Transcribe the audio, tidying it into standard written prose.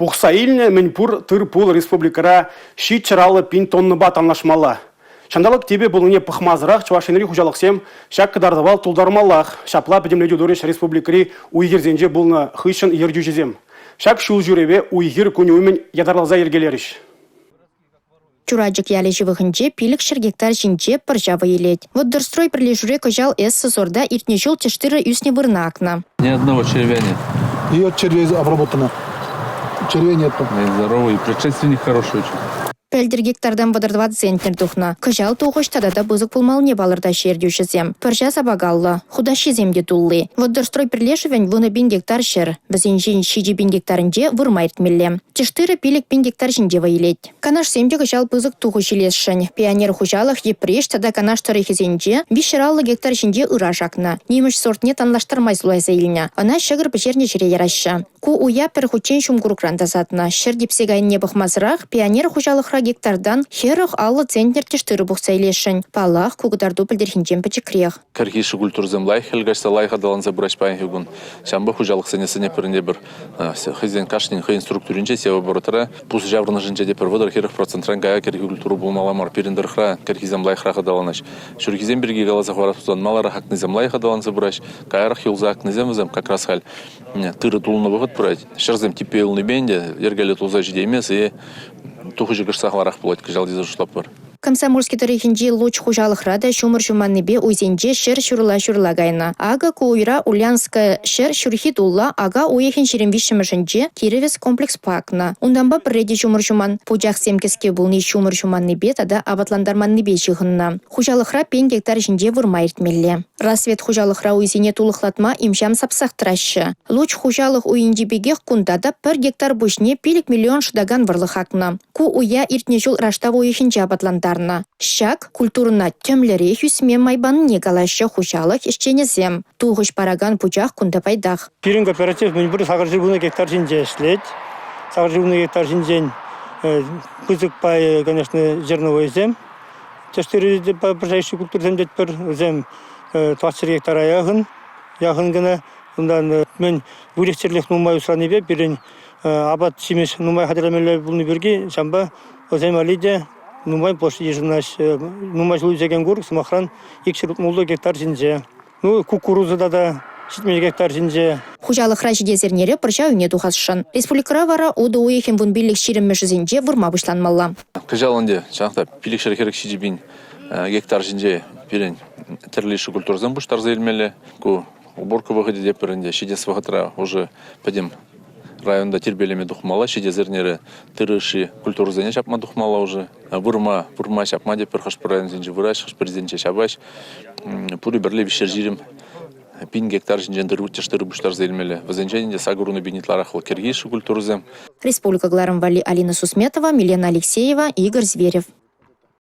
Пухса илнӗ мӗн пур тыр-пул республикӑра 750 пин тоннӑпа танлашмалла. Ҫанталӑк типӗ пулнине пӑхмасӑрах Чӑваш Енри хуҫалӑхсем ҫак кӑтартӑва тултармаллах. Ҫапла пӗтӗмлетӳ турӗҫ республикӑри уй-хирсенче пулнӑ хыҫҫӑн ертӳҫӗсем. Ҫак ҫул ҫӳреве уй-хир кунӗ умӗн ятарласа йӗркелерӗҫ. Чурачӑк ялӗ ҫывӑхӗнче 500 гектар ҫинче пӑрҫа вӑй илет. Воддорстрой пӗрлешӳре кӑҫал Эсса сорта иртнӗ ҫул тӗш-тырӑ ӳснӗ вырӑна акнӑ. Ни одного червя нет. И от червей обработано. Червей нету. Здоровый, предшественник хороший очень. Пӗлтӗр гектартан 34 центнер тухнӑ. Кӑҫал тухӑҫ тата та пысӑк пулмаллине палӑртаҫҫӗ ертӳҫӗсем. Пӑрҫа сапакаллӑ, хутаҫҫисем те тулли. Воддорстрой пӗрлешӗвӗн 10 000 гектар ҫӗр. Вӗсенчен 7 пин гектарӗнче вырма иртмелле. Тӗш-тырӑ 5 пин гектар ҫинче вӑй илет. Канашсем те кӑҫал пысӑк тухӑҫ илесшӗн. Пионер хуҫалӑх Йӗпреҫ тата Канаш тӑрӑхӗсенче 350 гектар ҫинче ыраш акнӑ. Нимӗҫ сортне танлаштарма суйласа илнӗ. Ӑна ҫӑкӑр пӗҫернӗ ҫӗре яраҫҫӗ. Ку уя пӗр хутчен ҫум курӑкран тасатнӑ. Ҫӗр типсе кайнине пӑхмасӑрах Пионер хуҫалӑхра гектартан 40-50 центнер тӗш тырӑ пухса илесшӗн. Паллах, ку кӑтарту пӗлтӗрхинчен пӗчӗкрех. Кӗрхи йышши культурӑсем лайӑх хӗл каҫса лайӑх аталанса пыраҫ паянхи кун. Ҫавӑнпа хуҫалӑхсене сӗнетпӗр ӗнтӗ эпир. Хӑйсен кашнин хӑйӗн структуринче севооборотра пусӑ ҫаврӑнӑшӗнче те пӗр 30-40 процентран кая кӗрхи культура пулмалла мар. Пирӗн тӑрӑхра кӗрхисем лайӑхрах аталанаҫ. Ҫурхисем пирки каласа хӑварас пулсан маларах акнисем лайӑх аталанса пыраҫ, каярах юлса акнисем вӗсем как раз халь тырӑ тулнӑ вӑхӑт пырать. Ҫӗрсем типпе юлнипе ӗнтӗ йӗркеллӗ тулса ҫитеймест и тухӑҫӗ кӑшт сахалрах пулать кӑҫал тесе шутлатпӑр. Комсомольски тӑрӑхӗнчи Луч хуҫалӑхра та ҫумӑр ҫуманнипе уйсенче ҫӗр ҫурла-ҫурла кайнӑ. Акӑ ку уйра Ульяновская ҫӗр ҫурхи тулла ака уйӑхӗн 23-мӗшӗнче Кировец комплекспа акнӑ. Унтанпа пӗрре те ҫумӑр ҫуман. Пучахсем кӗске пулни ҫумӑр ҫуманнипе тата апатлантарманнипе ҫыхӑннӑ. Хуҫалӑхра пин гектар ҫинче вырма иртмелле. Рассвет хуҫалӑхра уйсене тулӑхлатма им-ҫам сапсах тӑраҫҫӗ. Луч хуҫалӑх уйӗнчи пекех кунта та пӗр гектар пуҫне 5 миллион шӑтакан вӑрлӑх акнӑ. Ку уя иртнӗ ҫул раштав уйӑхӗнче апатлантарнӑ. Ҫак культурӑна тӗмлӗрех ӳсме май панине калаҫҫӗ хуҫалӑх ӗҫченӗсем. Тухӑҫ паракан пучах кунта пайтах. Пирӗн кооператив мӗнпур 810 гектар ҫинче ӗҫлет. 810 гектар ҫинчен пысӑк пайӗ, конечно, зерновойсем. Тӗш-тырӑ пӑрҫа культурӑсем тетпӗр. Вӗсем 400 гектара яхӑн, яхӑн кӑна. Унтан мӗн выльӑх-чӗрлӗх нумай усранипе пирӗн апат-ҫимӗҫ нумай хатӗрлемелле пулнӑ пирки ҫавӑнпа вӗсем валли те нумай площадь йышӑнаҫҫӗ. Нумай ҫул ӳсекен курӑк, сӑмахран, 260 гектар ҫинче. Ну, кукуруза тата 70 гектар ҫинче. Хуҫалӑхра ҫитес эрнере пӑрҫа уйне тухасшӑн. Республикӑра вара утӑ уйӑхӗн 15-20-мӗшӗсенче вырма пуҫланмалла. Кӑҫал ӗнтӗ чӑнах та 547 пин гектар ҫинче пирӗн тӗрлӗ йышши культурӑсем пуҫтарса илмелле. Ку Уборка вӑхӑчӗ те пӗр ӗнтӗ. Ҫитес вӑхӑтра уже пӗтӗм районта тирпейлеме тухмалла. Ҫитес эрнере тырӑ-ши культурӑсене ҫапма тухмалла уже. Вырма, вырма ҫапма те пӗр хӑш-пӗр районсенче выраҫ, хӑш-пӗрисенче ҫапаҫ. Пурӗ пӗрле 320 пин гектар ҫинчен тырӑ, тӗш тырӑ пуҫтарса илмелле. Вӗсенчен ӗнтӗ 80 пин ытларах вӑл кӗрхи культурӑсем. Республика кӑларӑм валли Алина Сусметова, Милена Алексеева, Игорь Зверев.